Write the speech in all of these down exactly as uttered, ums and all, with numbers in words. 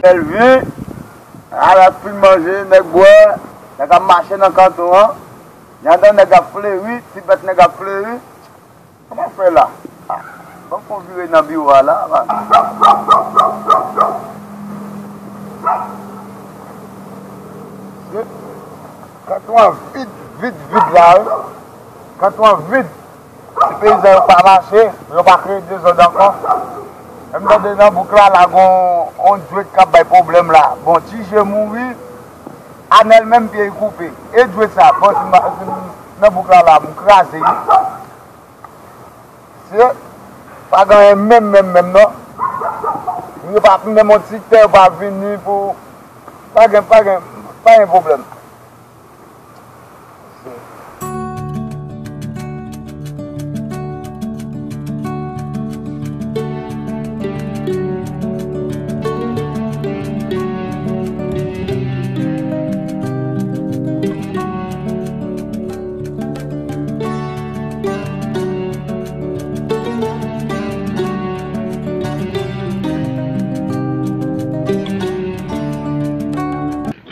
Bèl vi, a, nèg fin manje, nèg bwè, nèg ap mache nan kanton an. Jan dan nèg ap fleri, ti bèt nèg ap fleri. Kòman fè la? Ah, ban m fè yon vire nan biwo a la, man. Kanton an vid, vid, vid la, wi. Kanton an vid. Ti peyizan yo pa mache, yo pa kreye dezòd ankò. Menm tande nan bouk la, la gon yon djwet k ap bay pwoblèm la. Bon, Ti Je mouri, Anèl menm pye l koupe. E djwet sa, bon, si m, si m nan bouk la, la, m kraze li. Se pa gen anyen menm, menm, menm, non. Yo pa menm yon ti tè, yo pa vini pou, pa gen, pa gen, pa gen pwoblèm.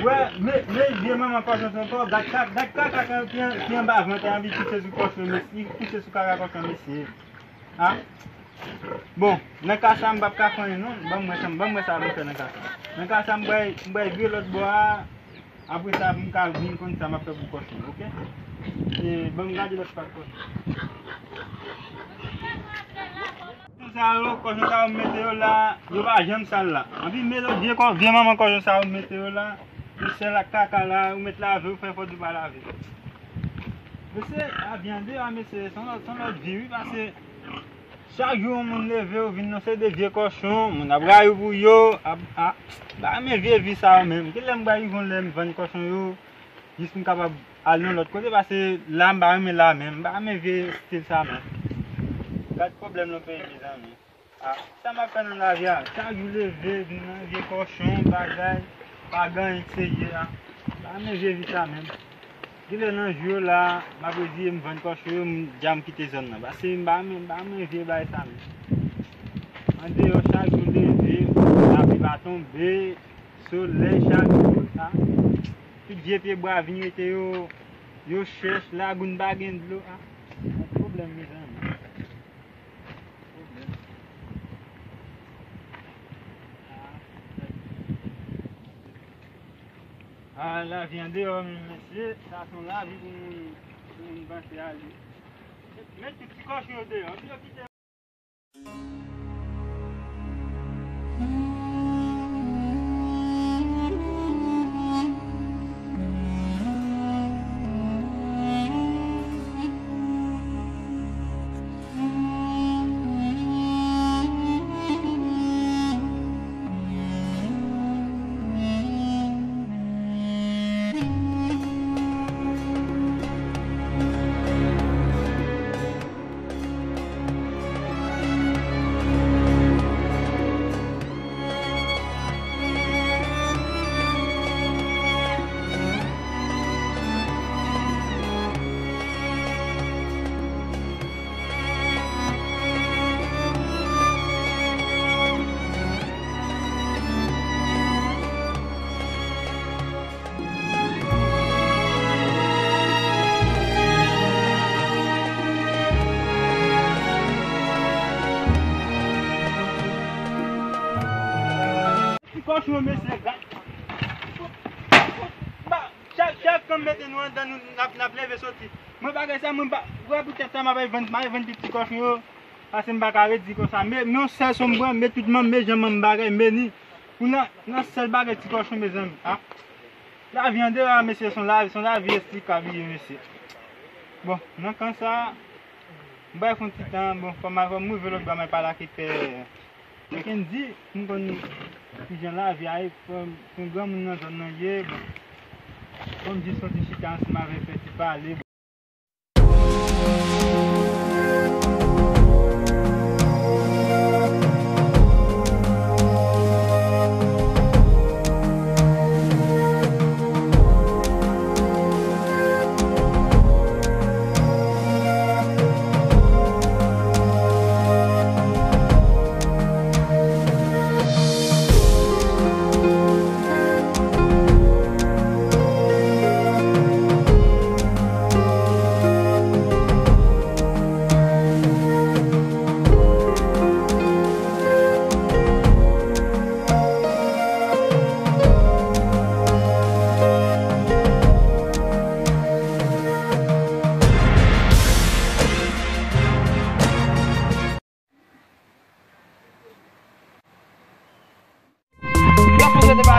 Wè, men, men vye manman kòchon sa ankò, gad ka-, gad kaka ki an-, ki anba vant la, anvi pouse sou kòchon, mesye, li pouse sou kaka kòchon, mesye. A? Bon, nan ka sa, m p ap ka fè anyen, non. Ban m wè sa, ban m wè sa pou m fè nan ka sa. Nan ka sa, m pral, m pral vire lòt bò a. Apre sa, pou m ka vin konn sa m ap fè pou kòchon, oke? E, ban m gade lòt pa kòchon. Kòchon sa yo, kòchon sa yo m mete yo la, yo pa janm sal la. Anpi men lòt vye kò-, vye manman kòchon sa yo m mete yo la, yo sèl ak kaka la, ou mèt lave, ou fè fòt ou pa lave. Mesye, lavi andeyò a, mesye, se yon lòt, se yon lòt vi, wi, paske chak jou yon moun leve, ou vin nan se de vye kòchon, moun ap rayi w pou yo, ap, a, m pa renmen vye vi sa yo menm. Genlè m pral rive yon lè m vann kòchon yo, jis pou m kapab al yon lòt kote, paske la m pa renmen la menm, m pa renmen vye estil sa menm. Gad pwoblèm nou peyi, mezanmi. A, sa m ap fè nan lavi a? Chak jou leve, vin nan vye kòchon, bagay, pa gen anyen k serye a. M pa renmen vye vi sa menm. Genlè nan jou yo la, m ap reziye m vann kòchon yo, m dja m kite zòn nan. Paske m pa renmen, m pa renmen vye bagay sa menm. Andeyò chak jou leve, lapli pa tonbe, solèy chak jou, a. Tout vye pye bwa vin rete yo, yo chèch, lagoun pa gen dlo, a. Yon pwoblèm, mezanmi. Pwoblèm. A, lavi andeyò menm, mesye, sa se yon lavi pou moun, pou moun panse ale. Met tout ti kòchon yo deyò, epi yo kite. Ti kòchon, mesye, gad. Ba, chak, chak kan m mete nou anndan, nou, n ap, n ap leve soti. Mwen, bagay sa, mwen pa, wè, poutèt sa, m ap al vann, m al vann ti, ti kòchon yo. Paske m pa ka ret di konsa. Men, men yon sèl son m pran, men tout manm, men jan manm bagay, men ni. Pou nan, nan sèl bagay ti kòchon, mezanmi. A. Lavi andeyò a, mesye, se yon lavi, se yon lavi estikab li ye, mesye. Bon, nan kan sa, m bay fè yon ti tan, bon, fò m al, fò m rive lòt bò, m al pale ak pè Mackendy, pou m konn kijan lavi a ye, fò m, se yon granmoun nan zòn nan ye, bon. Fò m jis yon ti chita ansanm avèk pè ti pale.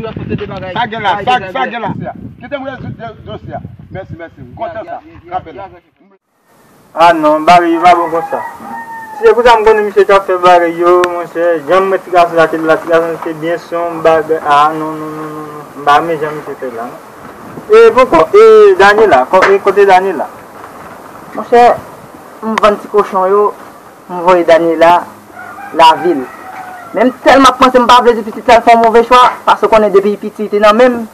nou rakonte de bagay. Sa gen la, sa, sa gen la. Kite m rezoud dosye a. Mèsi, mèsi. M kontan sa. Rapèl la. Ah non, bagay yo pa bon konsa. Si se konsa m konnen misye t ap fè bagay yo, monchè, jan m wè ti gason sa te la, ti gason te byen sonm, bagay, ah non, non, non, non, non, m pa renmen jan misye fè la, non. E poukò, e Daniela, e kote Daniela? Monchè, m vann ti kochon yo, m voye Daniela lavil. Men m tèlman ap panse m pa vle di pitit la l fè yon move chwa, paske w konnen depi l piti li te nan men m,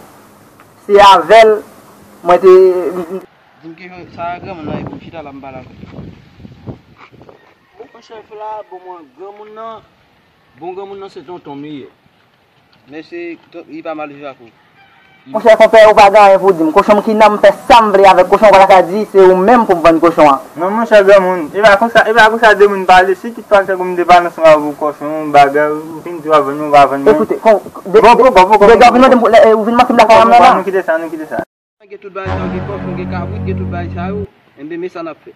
se avè l mwen te. Di m ki jan sa a granmoun nan ye pou m chita la m pale avè l. Monchè fè la bon mwen granmoun nan, bon granmoun nan se tonton m li ye. Men se li pa mal viv ak ou. Monchè konpè ou pa gen anyen pou di m. Kochon m ki nan m fè sa m vle avèk kochon an, ou pa ta ka di se ou menm pou m vann kochon an. Non monchè granmoun, e pa konsa, e pa konsa de moun pale, si tout fwa tankou m te pale ansanm avè w pou kochon, bagay, ou fin di w ap vann, ou pa vann mwen. Ekoute, kon, de, Bon, poko, poko, de, de, poko, ou vin mande m pou, lè, ou vin manke m lakay an m nan la. Nou kite sa, nou kite sa. Gen tout bagay sa yo, gen kòch, gen kabrit, gen tout bagay sa yo. Enben, men sa n ap fè.